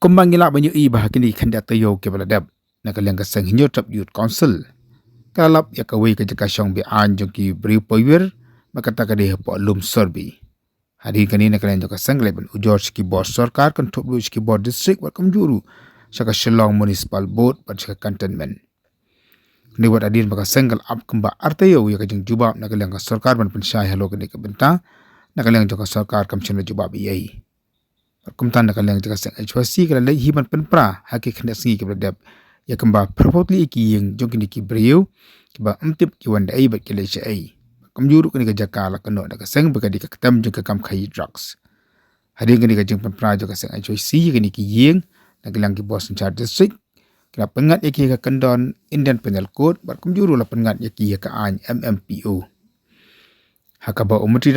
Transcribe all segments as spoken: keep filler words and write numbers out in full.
Kumba ngi lah ban ïohi ba ha kine ki khyndiat taïew kiba la dep, na ka liang ka seng Hynñiewtrep Youth Council ka la lap ïa kawei ka jaka shong be-aiñ jong ki briew poiwir, ba kata ka dei hapoh Lum Sorbi. Hadien kane, na ka liang jong ka seng ka la leit ban ujor sha ki bor sorkar, kynthup ruh sha ki bor district bad kumjuh ruh sha ka Shillong Municipal Board bad sha ka Cantonment. Kane wat hadien ba ka seng ka la ap kumba ar taïew ïa ka jingjubab na ka liang ka sorkar ban pynshai halor kane ka bynta. Na ka liang jong ka sorkar kam shym la jubab ei ei. Bad kumta, na ka liang jong ka seng H Y C ka la leit hi ban pynpra ha ki khyndiat sngi kiba la dep ïa kumba phraphew tylli ki ïing jong kine ki briew kiba ym tip ki wan da ei bad ki leit shaei. Kumjuh ruh kane ka jaka la kynnoh da ka seng ba ka dei ka ktem jong ka kam khaïi drugs. Hadien kane ka jingpynpra jong ka seng H Y C ïa kine ki ïing, na ka liang ki bor synshar district ki la pynngat ïa ki ha ka kyndon Indian Penal Code bad kumjuh ruh la pynngat ïa ki ha ka aiñ M M P O. Ha kaba u Myntri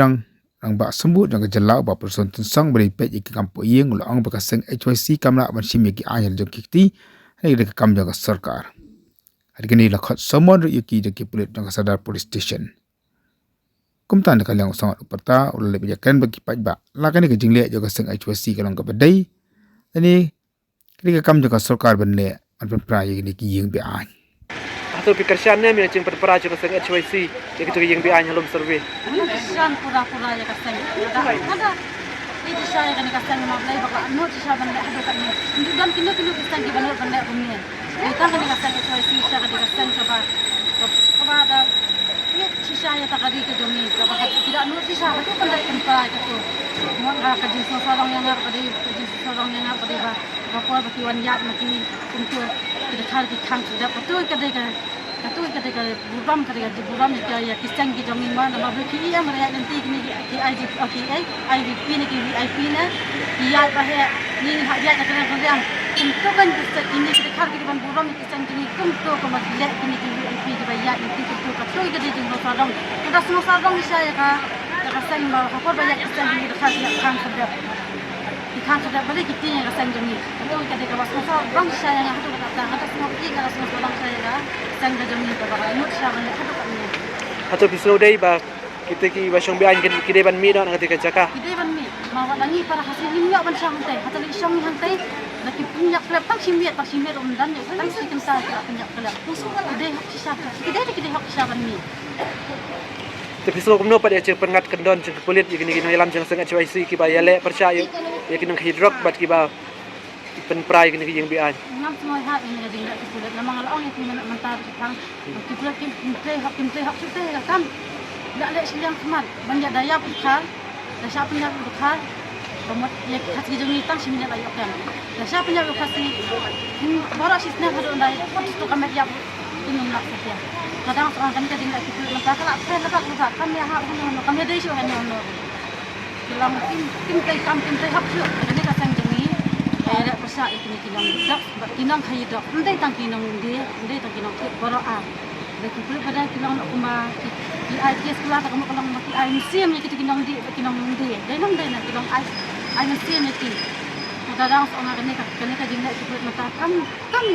Rangbah Symbud jong ka jylla, u Bah Prestone Tynsong, ba dei peit ïa ki kam poh ïing, u la ong ba ka seng H Y C kam lah ban shim ïa ki aiñ ha la jong ki kti, ha kane ka kam jong ka sorkar. Hadien kane la khot summon ruh ïa ki da ki pulit jong ka Sadar Police Station. Kumta, na ka liang u Sambat u Pyrta u la leit ban ïakren bad ki paidbah, la kane ka jingleh jong ka seng H Y C ka long kaba dei, lane ka dei ka kam jong ka sorkar ban leh ban pynpra ïa kine ki ïing be-aiñ. Hato phi kyrshan ne em ïa ka jingpynpra jong ka seng H Y C ïa kito ki ïing be-aiñ ha Lum Sorbi? Kyrshan pura pura ïa ka seng. Lada, lada phi shisha ïa kane ka seng, ma Blei, ba ka nud shisha ban leh haduh katne. Ym don kino kino ki seng kiba nud ban leh kumne. Hynrei tang kane ka seng H Y C shisha ka dei ka seng kaba, kaba da ïeit shisha ïa ka ri ka jong ngi, kaba ha ki da nud shisha haduh ban leh pynpra ïa kato. Mon ha ka jingsngewsarong ïa nga ka dei, ka jingsngewsarong ïa nga ka dei ba ka por ba ki wan ïaid ma ki kumto, ki dkhar ki khang sdep, kato ka dei ka, kato ka dei ka burom, ka dei ka burom ïa ki, ïa ki seng ki jong ngi, namar ba ki ïa mareh lynti kine ki, ki I D P, ki I V P ne ki V I P ne, ki ïaid ba heh, ngi hap ïaid na ka liang ka liang. Kumto kan ki seng kine ki dkhar ki ban burom ïa ki seng jong ngi, kumto kumba ki leh kine ki V I P kiba ïaid lynti kumto, kato ka dei jingsngewsarong. Ka da sngewsarong shisha ïa ka, ïa ka seng ba ha por ba ïaid ki seng jong ngi dkhar ki ïaid khang sdep. Ki khang sdep balei ki tieng ïa ka seng jong ngi. Kato ka dei kaba sngewsarong shisha ïa nga haduh katta, nga da sngewsarong, nga da sngewsarong shisha ïa ka seng ka jong ngi kaba ka nud shisha ban leh haduh katne. Hato phi sngew dei ba kita kiba shong be-aiñ ki, ki dei ban mih noh na kata ka jaka? Ki dei ban mih. Ma wat la ngi para Khasi ngim ïoh ban shong hangtai. Hato la i shong ngi hangtai, la ki pynïap khlem, tang shi miet, tang shi miet ruh ym don, tang shi kynta ki la pynïap khlem. Ki dei hok shisha, ki dei, ki dei hok shisha ban mih. Te phi sngew kumno pat ïa ka jingpynngat kyndon jong ki pulit ïa kine ki nongïalam jong ka seng H Y C kiba ïaleh pyrshah ïa, ïa ki nongkhaïi drok bad kiba pynpra ïa kine ki ïing be-aiñ? Ngam sngew hap ïa kane ka jingleh ki pulit, namar nga la ong ïa phi mynta, mynta ruh shi thang. Ki pulit kim, kim trei hok, kim trei hok shuh te ïa ka kam. La leh shiliang khmat ban ïa da ïap u dkhar, da shah pynïap u dkhar. Ka mut ïa ki Khasi jong ngi tang shi miet la ïoh kem. Da shah pynïap u Khasi, baroh shi snem haduh ynda ïa put tu ka met ïap. Kin ym lap satia. Ka dang thrang kane ka jingleh ki pulit mynta ka la pher la bak la bak, kam ïa hap hano hano, kam ïa dei shuh hano hano. Ki long kim, kim trei kam, kim trei hok shuh. Kane ka seng jong ngi ka ïaleh pyrshah ïa kine ki nongdie drok bad ki nongkhaïi drok. Ym dei tang ki nongdie, ym dei tang ki nongkhaïi, baroh ar. Lada ki pulit ba dei ki long kumba ki, ki ai case kylla, ta ka mut ka long ba ki ai mynsiem ïa kito ki nongdie bad ki nongdie. Dei nang dei na ki long ai, ai mynsiem ïa ki. Ka dang shu ong kane ka, kane ka jingleh ki pulit mynta kam, kam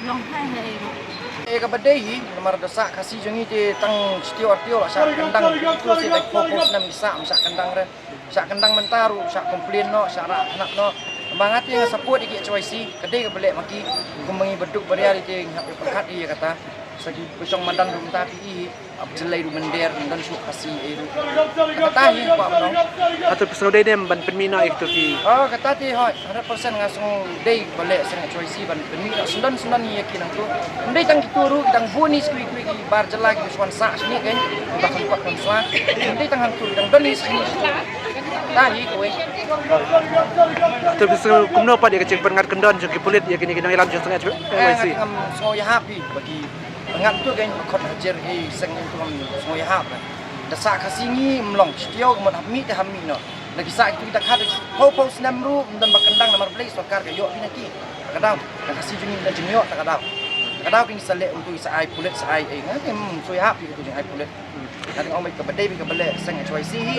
long hei hei. Eh, kaba dei hi, namar da sah Khasi jong ngi te tang shi taïew ar taïew la shah kyndang, ito se da phew phew snem ngi sah, ym shah kyndang re. Shah kyndang mynta ruh, shah complain noh, shah rah khnap noh. Namar nga te nga support ïa ki H Y C, ka dei kaba leh ma ki, kumba ngi baduk baria te ngi hap pyrkhat ïa kata. Sa kiba shong madan ruh mynta phi i, ap jyllei ruh mynder, ym don shuh Khasi ei ruh. Kata hi kwah ban ong. Hato phi sngew dei ne em ban pynmih noh ïa kito ki? Oh, kata te hooid, hundred percent nga sngew dei ba leh seng H Y C ban pynmih noh syndon syndon ïa ki nangto. Ym dei tang kito ruh, ki dang bun hi kiwei kiwei ki bar jylla kiba shu wan sah shane kein, kiba kham kot kham swa. Ym dei tang hangto, ki dang don hi shane. Kata hi kawei. Te phi sngew kumno pat ïa ka jingpynngat kyndon jong ki pulit ïa kine ki nongïalam jong seng H Y C? Eh, nga ngam sngew ïahap hi ba ki pynngat to kein, ba khot hajar ei seng, ngam sngew ïahap. Da sah Khasi ngi ym long, shi taïew ka mut hap mih te hap mih noh. Da ki sah kito ki dkhar phew phew snem ruh ym don ba kyndang, namar balei, sorkar ka ïoh phi na ki. Ta ka daw, na Khasi jong ngi ym don jingïoh ta ka daw. Ta ka daw ki ngi sa leh, uto ki sa ai pulit, sa ai ei, nga ngam sngew ïahap ïa uto jingai pulit. Nga dang ong ba kaba dei ba kaba leh seng H Y C hi,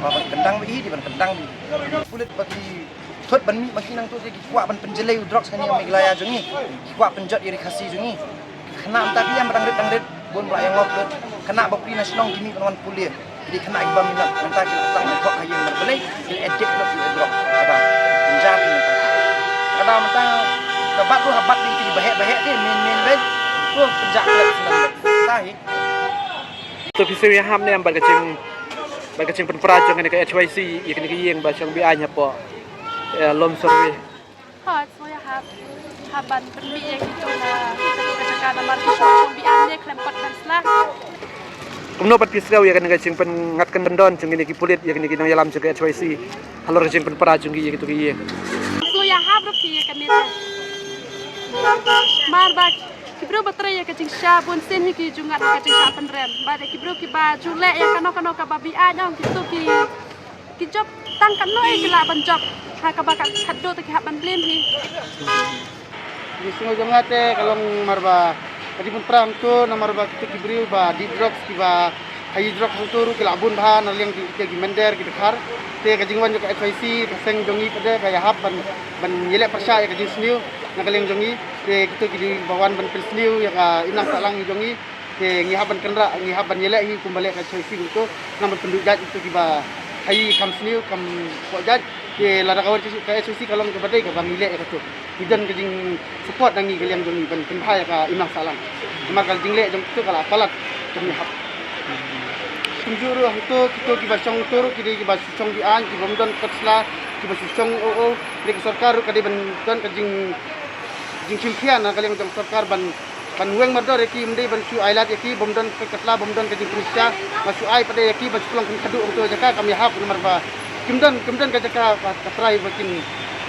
ba ban kyndang ba hi, dei ban kyndang ba hi. Pulit ba ki thut ban mih ma ki nangto te ki kwah ban pynjyllei u drok sha kane ka Meghalaya jong ngi. Ki kwah pynjot ïa ri Khasi jong ngi. Khynnah mynta ki ïam ba dang rit dang rit, bun ba la ïangob lut. Khynnah bapli na shnong ki mih ban wan pule. Ki dei khynnah kiba minot, mynta ki la tang ban thok ha ïing, namar balei, ki la addict lut ïa u drok. Kaba pynjah ki mynta. Mynta ka bat ruh ha bat dei ki baheh baheh ki min min bad ruh pynjah klet snem bad. Tahi. To phi sngewthuh ïa ham ne em bad ka jing bad ka jingpynpra jong kane ka H Y C ïa kane ka ïing ba shong beaiñ hapoh, eh, Lum Survey. Hooid, sngewthuh ïa hap. Hap ban pynmih ïa kito na kito ka jaka namar ki shong beaiñ ne khlem pat ban sla. Kumno pat phi sngew ïa kane ka jingpynngat kyndon jong kine ki pulit ïa kine ki nongïalam jong ka H Y C halor ka jingpynpra jong ki ïa kito ki ïing? Sngewthuh ïa hap ruh phi ïa kane. Mar ba ki briew ba trei ïa ka jingshisha bun sien hi ki ju ngat ïa ka jingshah pynrem. Bad ïa ki briew kiba ju leh ïa kano kano kaba beaiñ ong kito ki ki jop tang katno eh ki lah ban jop. Ha kaba ka khatduh te ki hap ban blame hi. Ki sngew jong nga te ka long mar ba ka jingpynpra hangto namar ba kito ki briew ba dih drugs kiba haei drugs hangto ruh ki lah bun bha na liang ki ki mynder ki dkhar. Te ka jingwan jong ka H Y C ka seng jong ngi pat de ka ïahap ban ban ïaleh pyrshah ïa ka jingsniew na ka liang jong ngi. Te kito ki dei ba wan ban pynsniew ïa ka imlang sahlang jong ngi. Te ngi hap ban kynrah, ngi hap ban ïaleh hi kumba leh ka H Y C hangto, nang ban pynduh jait ïa kito kiba haei kam sniew, kam poh jait. Te lada ka wan ka H Y C ka long kaba dei kaba ngi leh ïa kato. Ngi don ka jingsupport na ngi ka liang jong ngi ban pynbha ïa ka imlang sahlang. Namar ka jingleh jong kito ka la palat kam ïahap. Kumjuh ruh hangto kito kiba shong hangto ruh ki dei kiba shu shong beaiñ, kiba ym don kot sla, kiba shu shong o o. Dei ka sorkar ruh ka dei ban don ka jing jingshim khia na ka liang jong sorkar ban ban weng mardor ïa ki, ym dei ban shu ailad ïa ki, bym don ka katla, bym don ka jingpynshah, ba shu ai pat de ïa ki, ba shu pynlong khadduh hangto jaka kam ïahap namar ba kim don, kim don ka jaka ba ka trai ba kin,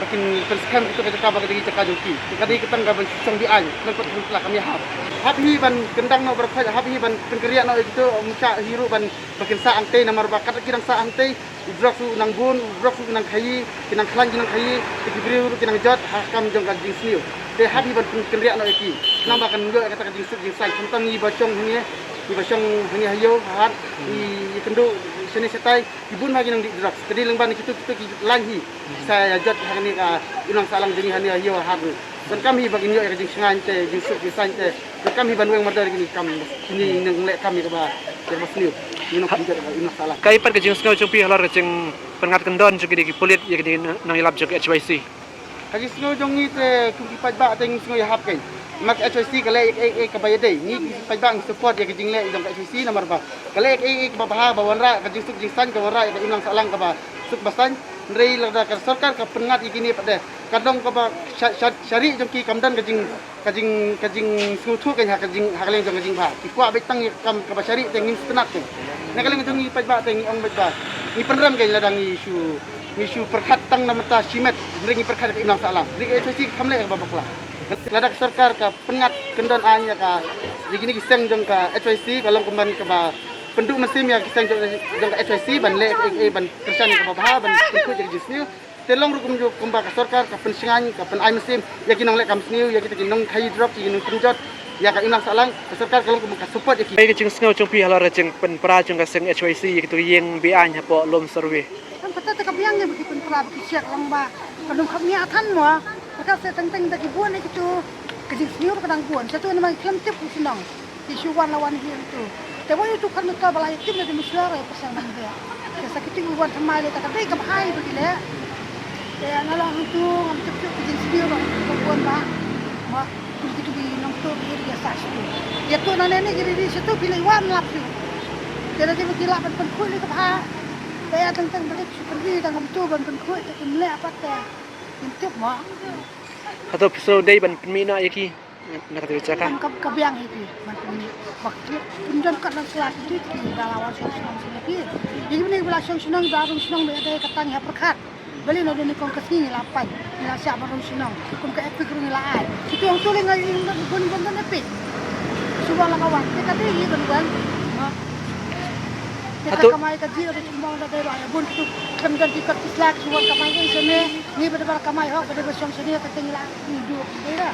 ba kin pynskhem kito ka jaka ba ka dei jaka jong ki. Ka dei ka tang ka ban shu shong beaiñ, khlem pat khlem pla kam ïahap. Hap hi ban kyndang noh baroh khoit, hap hi ban pynkynriah noh ïa kito, ym shah hi ruh ban ba kin sah hangtei namar ba katba ki dang sah hangtei. U drugs u nang bun, u drugs u nang khaii, ki nang khlaiñ ki nang khaii, te ki briew ruh ki nang jot ha kam jong ka jingsniew. Te hap hi ban pyn-, kynriah noh ïa ki. Khnang ba kan ïoh ïa kata ka jingsuk jingsaiñ. Khamtam ngi ba shong hangne, ngi ba shong hangne ha ïew, ha hat, ngi ïakynduh shane shatai, ki bun bha ki nang dih drugs. Ka dei lyngba kito kito ki lain hi. Sa ïa jot hangne ka imlang sahlang jong ngi hangne ha ïew ha hat ruh. Donkam hi ba kin ïoh ïa ka jingshngaiñ te, jingsuk jingsaiñ te. Donkam hi ban weng mardor ïa kine ki kam, kine ki nongleh kam ïa kaba, ïa kaba sniew. Ïa nongpynjot ïa ka imlang sahlang. Kaei pat ka jingsngew jong phi halor ka jingpynngat kyndon jong kine ki pulit ïa kine ki nongïalap jong ka H Y C? Ka jingsngew jong ngi te kum ki paidbah te ngi sngew ïahap kein. Namar ka H Y C ka leh ïa kaei kaei kaba ïadei. Ngi kum ki paidbah ngi support ïa ka jingleh jong ka H Y C namar ba ka leh ïa kaei kaei kaba bha ba wanrah ka jingsuk jingsaiñ ka wanrah ïa ka imlang sahlang kaba suk ba saiñ. Hynrei lada ka sorkar ka pynngat ïa kine pat de. Ka dang kaba sha-, sha-, shariah jong ki kam don ka jing, ka jing, ka jingsngewthuh kein ha ka jing, ha ka liang jong ka jingbha. Ki kwah beit tang ïa ka kam kaba shariah te ngim sngewtynnat kein. Na ka liang jong ngi paidbah te ngi ong beit ba ngi pynrem kein lada ngi shu, ngi shu pyrkhat tang na bynta shimet, hynrei ngi pyrkhat ïa ka imlang sahlang. Hynrei ka H Y C kam leh kaba bakla. Lada ka sorkar ka pynngat kyndon aiñ ïa ka, ïa kine ki seng jong ka H Y C ka long kumban kaba pynduh mynsiem ïa ki seng jong, jong ka H Y C ban leh, eh, eh, ban kyrshan ïa kaba bha, ban pynkhuid ïa ka jingsniew. Te long ruh kumjuh kumba ka sorkar ka pynshngaiñ, ka pynai mynsiem ïa ki nongleh kam sniew, ïa kita ki nongkhaii drok, ïa ki nongpynjot ïa ka imlang sahlang, ka sorkar ka long kumba ka support ïa ki. Kaei ka jingsngew jong phi halor ka jingpynpra jong ka seng H Y C ïa kito ki ïing be-aiñ hapoh Lum Survey? Tang kata te ka biang ïa ba ki pynpra ba ki check lang ba ka dum kham ïa than mo. Ka se teng teng da ki bun ïa kito ka jingsniew ba ka dang bun. Sa tu namar khlem tip u shnong. Ki shu wan la wan hi tu. Te wei tu kan mata ba la ïa tip na di mishwar ïa pasang nang dia. Te sa kiti u wan thymmai le ta ka dei ka bha ba ki leh. Te nga la hang tu ngam tip tip ki jingsniew ba ka wan ba. Ma tu ki tu ki nong tu ki ri ïa sa shu. Ïa tu na ne ne ki ri ri sha tu ki leh wan lap shu. Te na di ba ki lah ban pynkhuid le ka bha. Te ïa teng teng ba leh shu pynri tang ngam tu ban pynkhuid te kim leh pat te. Kim tip ma. Hato phi sngew dei ban pynmih noh ïa ki? Na kata ka jaka. Ka, ka biang hi ki, ban pynmih. Bad ki, kim don kat na sla ki, ki, ba la wan shong shnong shnong ki. Ïa ki bni ba la shong shnong, ba rung shnong, ba ïa dei ka tang ïa pyrkhat. Balei na dei ni kong ka sngi ngi la pait, ngi la shah ba rung shnong. Kum ka epic rung ngi la ai. Ki tuang tu lei ngai ing don, don, don, don epic. Shuwa la ka wan, te ka dei hi ban wan. Ha. Te ka kamai ka jia, ka chumbong da dei ba, ïa bun tu, khlem don ki kot ki sla, ki shuwa kamai ka shane, ngi ba dei ba kamai hok, ba dei ba shong shane, ka teng ngi la, ngi du, dei da.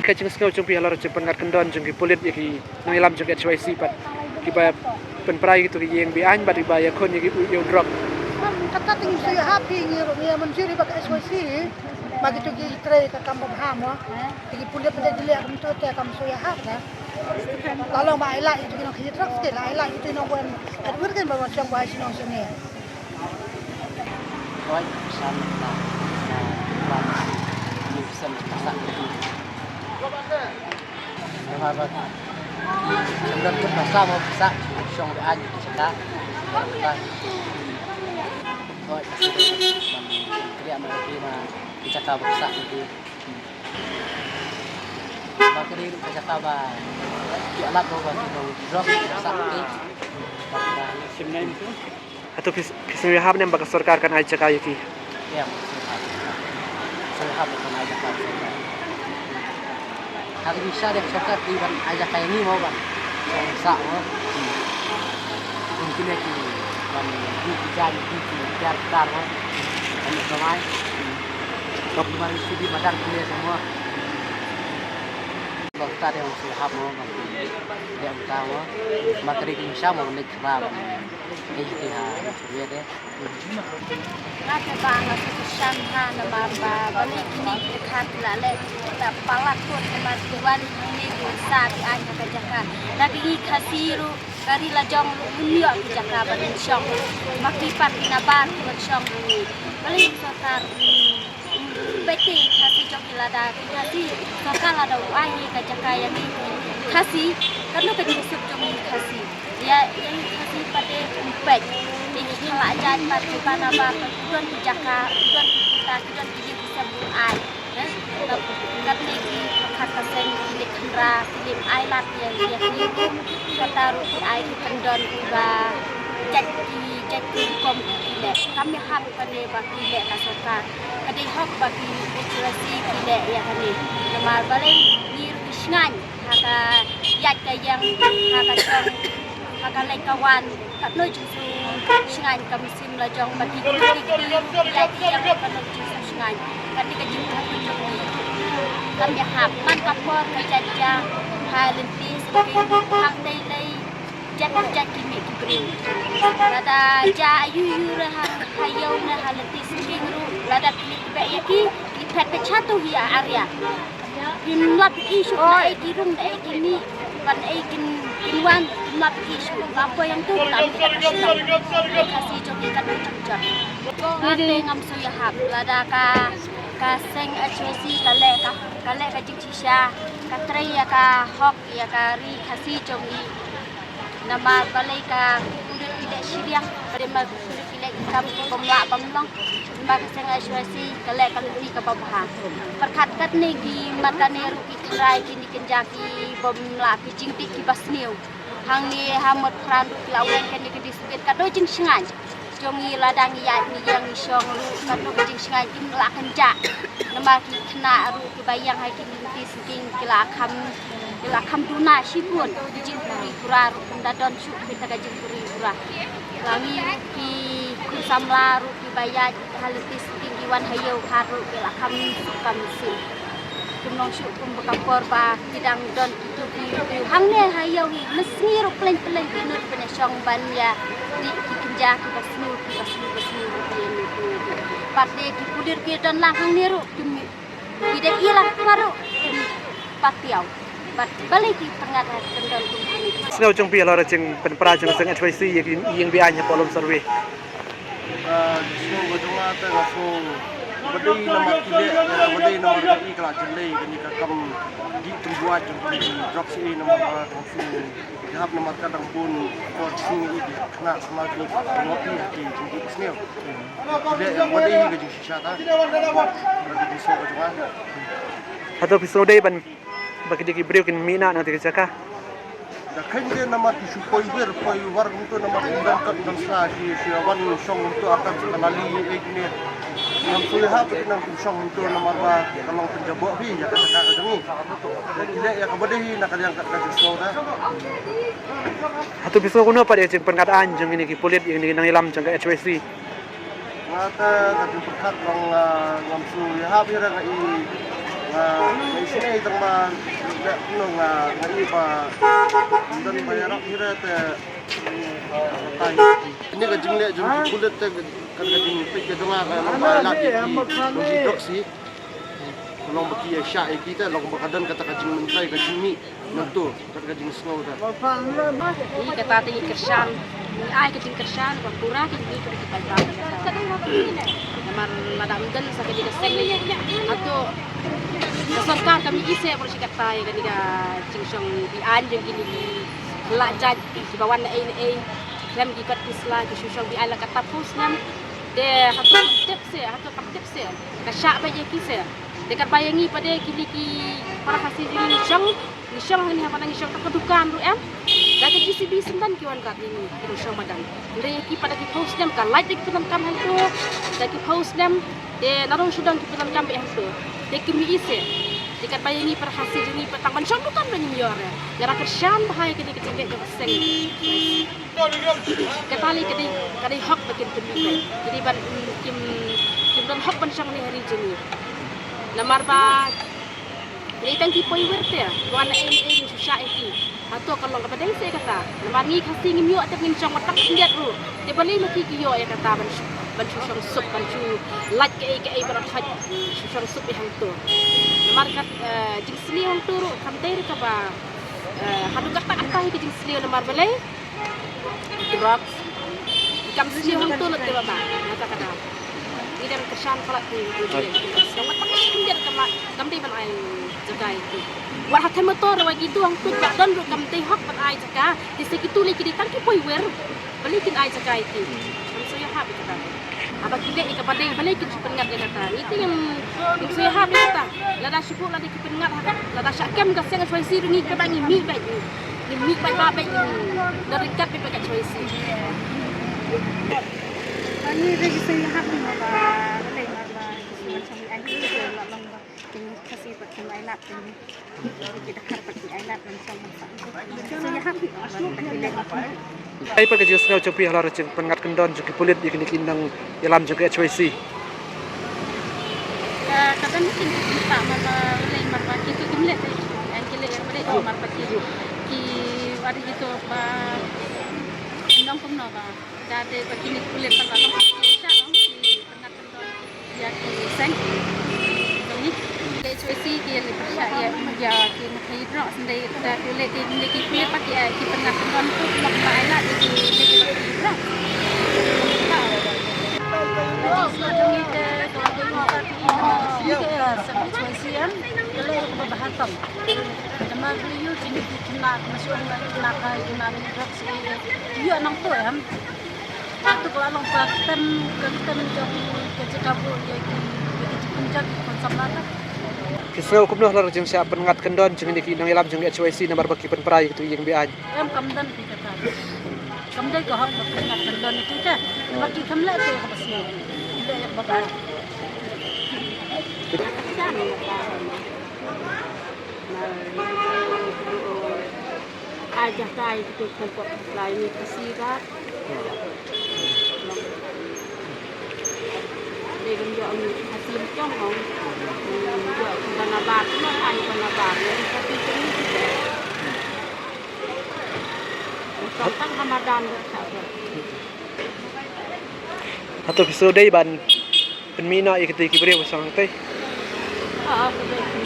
Ka jingsngew jong phi halor jingpynngat kyndon jong ki pulit ïa ki nongïalam jong ka H Y C pat kiba pynpra ïa kito ki ïing be-aiñ bad kiba ïakhun ïa ki u, ïa u drok. Kata te ngi shu ïahap hi ngi ruh ngi ïa mynjur hi ba ka H Y C ba kito ki trei ka kam ba bha mo. Te ki pulit pat de ki leh kumto te kam shu ïahap na. La long ba ai lad ïa kito ki nongkhaii drok te la ai lad ïa kito ki nongwan Edward kan ba wan shong ba ai shnong shane. Oi, sa mynta, sa mynta. Namar ba ki don ki pisa mo pisa shong da ain ki jaka. Hoi, kriah ma ki ma ki jaka ba pisa ki. Ba ki ri ka jaka ba ki alat ba ki dong drop ki pisa ki. Ba ki sim name tu. Hato phi, phi sngewhap ne em ba ka sorkar kan ai jaka ïa ki? Ïa, sngewhap. Sngewhap kan ai jaka sorkar. Hak ni sa dek sorkar ki ban ai jaka ïa ngi mo ban. Sngewhap mo. Mungkin ïa ki ban di ki jan di ki jar tar mo. Kan ïa kamai. Kap ban sidi madan ki ïa semua. Ba ta dek sngewhap mo ban. Dek ta mo. Ba ka dek ni sa mo ban dek kra mo. Dek ki ha. Sidi dek. Nga te ba nga shu shan ha namar ba balei kine ki dkhar ki la leh ki la palat kut namar ki wan hangne ki sa ki aiñ ha ka jaka. Na ki ngi Khasi ruh ka ri la jong ruh ngim ïoh ki jaka ban shong. Ma ki pat ki na bar ki ban shong hangne. Balei sorkar, mm, Beti Khasi jong ki lada ki Khasi sorkar lada u ai ka jaka ïa ki Khasi katno ka jingsuk jong ki Khasi. Ïa, ïa ki Khasi pat de um peit. Ïa ki khala jait pat ki bana ba ki don ki jaka, ki don ki kita, ki don ki jingkyrshan bun ai. Eh, katne ki pyrkhat ka seng ki leh khynra, ki leh ai lad ïa, ïa ki ruh. Kata ruh ki ai ki kyndon kiba jait ki, jait ki rukom ki leh. Kam ïahap kane ba ki leh ka sorkar. Ka dei hok ba ki H Y C ki leh ïa kane. Namar balei ngi ruh ki shngaiñ ha ka ïaid ka ïeng, ha ka shong, ha ka leit ka wan. Katno jingsngewshngaiñ ka mynsiem la jong ba ki kynti kynti ruh ki ïaid ki ïeng katno jingsngewshngaiñ. Kane ka jingkyrkhu jong ki ruh kam ïahap man ka por ka jait ja ha lynti Syngking ruh kam dei lei. Jait jait ki mih ki briew. Lada ja ayu yu re ha, ha ïew ne ha lynti Syngking ruh. Lada ki mih ki beh ïa ki, ki phet phet shatu hi a area. Kim lap i shu na ei ki rung na ei ki mih. Ban ei kin, kin wan, kim lap i shu. Lap ko yang tu, lap ki ka shu. Ka si jong ki ka tu jong jong. Ate ngam shu ïahap. Lada ka, ka seng H Y C ka leh ka, ka leh ka jingshisha. Ka trei ïa ka hok ïa ka ri Khasi jong i. Namar balei ka ki pulit ki leh shiliang, balei ma ki pulit ki leh ki kam ki bym lah bym long. Namar ka seng H Y C ka leh ka lynti kaba bha. Pyrkhat katne ki mat kane ruh ki tharai kine ki kynja ki bym lah ki jingdih kiba sniew. Hangne ha Motphran ruh ki la weng kane ki dispute ka dei jingshngaiñ. Jong ngi lada ngi ïaid ngi ïeng ngi shong ruh katno ka jingshngaiñ kim lah kynjah. Namar ki khynnah ruh kiba ïeng ha ki lynti Syngking ki la kham, ki la kham duna shibun. Ki jingpuri pura ruh kim da don shuh kita ka jingpuri pura. La ngi ruh ki khun samla ruh kiba ïaid ha lynti Syngking ki wan ha ïew kha ruh ki la kham suk kham suk. Kim long shuh kum ba ka por ba ki dang don kito ki, ki hangne ha ïew hi, mynsngi ruh pleng pleng ki nud pynïashong ban ïa dih ki kynja kiba sniew, kiba sniew, kiba sniew ruh ki nud. Pat de ki pulit ki don lang hangne ruh ki, ki dei ïa la ka ruh ki patiaw. Pat balei ki pyngat ha ki kyndon kum kine. Sngewbha jong phi halor jingpynpra jong ka seng H Y C ïa ki ïing bi aiñ hapoh Lum Survey. Ah, sngewbha jong nga te nga sngew ba dei namar ki leh, ba dei namar ka i ka la jyllei kane ka kam dih tynjuh jong ki drugs i namar ba ka sngewbha namar ka dang bun por sngi i ki khynnah samla ki ngop i ha ki jingdih sniew. Ki leh ba dei ka jingshisha ta. Ba dei sngewbha jong nga. Hato phi sngewdei ban ba ki dei ki briew kin mih na na te ka jaka. Da kheiñ de namar ki shu poi wir, poi war kumto namar ki dang kat dang sla ki shu wan shong kumto artat ka lali ei kine. Ngam shu ïahap ki nang shong kumto namar ba ka long pynjaboh hi ïa ka jaka ka jong ngi. Ïa ki leh ïa kaba dei hi na ka liang ka jingsngew da. Hato phi sngew kumno pat ïa ka jingpyngat aiñ jong kine ki pulit ïa kine ki nongïalam jong ka H Y C. Nga te ka jingpyrkhat long, ah, ngam shu ïahap hi re nga i, nga, nga i sngewthuh tang ba leh kumno nga, nga i ba ym don ba ïarap hi re te, ah, tai. Kane ka jingleh jong ki pulit te ka, ka jingpeit ka jong nga ka long ba lait ïa ki, long ki drugs hi. Ka long ba ki ïa shah ïa ki te long ba ka don kata ka jingmyntoi ka jingmih. Nangtu, kat ka jingsngew ta. Ngi kata te ngi kyrshan, ngi ai ka jingkyrshan ba pura ki ngi pura ki paidbah. Namar lada ym don sa ka jingkyrshan lei. Hato Ka sorkar kam ïohi seh ba shi katta ïa kane ka jingshong beaiñ jong kine ki khlad jait kiba wan na ei na ei. Khlem ki kot ki sla ki shu shong beaiñ la katta phew snem. Te hato kam tip seh, hato kam tip seh. Ka shah beit ïa ki seh. Te katba ïa ngi pat de kine ki para Khasi jong ngi shong, ngi shong hangne haba ngi shong tang ka dukan ruh em. Da ka J C B syndon ki wan rat ïa ngi ki nongshong madan. Hynrei ïa ki pat da ki phew snem ka lait da ki pyndonkam hangto. Da ki phew snem. Te naduh shu don ki pyndonkam beit hangto. Te kim ïohi seh. Te katba ïa ngi para Khasi jong ngi pat tang ban shong dukan ruh ngim ïoh re. Nga la kyrshan bha ïa kane ka jingeh jong ka seng. Kata lei ka dei, ka dei hok ba kin pynmih beit. Ki dei ban, mm, kim, kim don hok ban shong ne ha ri jong ngi. Namar ba ki dei tang ki poi wir te, wan na ei na ei shu shah ïa ki. Hato ka long kaba dei seh kata. Namar ngi Khasi ngim ïoh te ngin shong wat tang khyndiat ruh. Te balei ma ki ki ïoh ïa kata ban shu, ban shu shong suk, ban shu lait kaei kaei ba la thait, shu shong suk ïa hangto. Namar kat, eh, jingsniew hangto ruh kam dei ruh kaba, eh, haduh katta katta hi ka jingsniew namar balei? Drugs. Kam sniew hangto lut te baba. Nata ka dei. Ngi dang kyrshan palat te. Ngi dang wat tang khyndiat kam, kam dei ban ai jaka ïa ki. Wat ha thema to ruh wa ki tu hangto ba don ruh kam dei hok ban ai jaka. Te sa ki tu lei ki dei tang ki poi wir. Balei kin ai jaka ïa ki. Kam shu ïahap ïa kata. Haba ki leh ïa kaba dei balei kin shu pynngat ïa kata. Ngi te ngim, ngim shu ïahap ïa kata. Lada shu buh lada ki pynngat ha ka, lada shah kem ka seng H Y C ruh ngi kaba ngi mih beit ngi. Ngi mih beit ba beit ngi. Da ryngkat beit bad ka H Y C. Ani re ki seng hap ni ma ba lei ma ba ki seng shong ai ki la long ba ki Khasi ba ki ai lap ki. Ki da khar ba ki ai lap ban shong ban sa. Seng hap ni. Ai pa ka jingsngew jong phi halor jingpynngat kyndon jong ki pulit ïa kine ki nongïalam jong ka H Y C. Ka, ka don ki nongpynta marba lei marba ki tu kim leh te. Ai ki leh ïa marba lei marba ki, ki wad ki tu ba nong kumno ba. Ka te ba kine ki pulit ba ka long ki sha ong ki pynngat kyndon. Ïa ki seng. Jong ngi. Leh H Y C ki ïa leh pyrshah ïa, ïa ki nongkhih drok sendei da ki leh ki, leh ki pulit pat ïa ki pynngat kyndon tu lok ba ai lad ïa ki leh ki nongkhih drok. Jong ngi te, jong ngi te, jong ngi te, H Y C em, ki leh kaba bha tam. Namar ki ïoh kine ki khynnah, ki shu ong ki khynnah ka, ki khynnah ki drok seh, ïoh nangto em. Atu ka la long ka ktem, ka ktem jong ka jaka buh ïa ki, ïa ki jingpynjah ki khun samla. Phi sngew kumno halor jingshah pynngat kyndon jong kine ki nongïalam jong ka H Y C namar ba ki pynpra ïa kitu ïing beaiñ? Em kam don phi kata. Kam dei ka hok ba pynngat kyndon ïa ki te. Ba ki kam leh te kaba sniew. Ki leh ïa kaba bha. Ai jaka ïa kitu kham pop lai ni ka sira. Dei ban ïoh ni ka sim chong ong. Ïoh ka na bar, na ai ka na bar, ni ka ti chong ni. Tang tang Ramadan dak sa. Hato phi shu dei ban pynmih noh ïa kitei ki briew ba shong hangtei? Ah, ah, phi dei.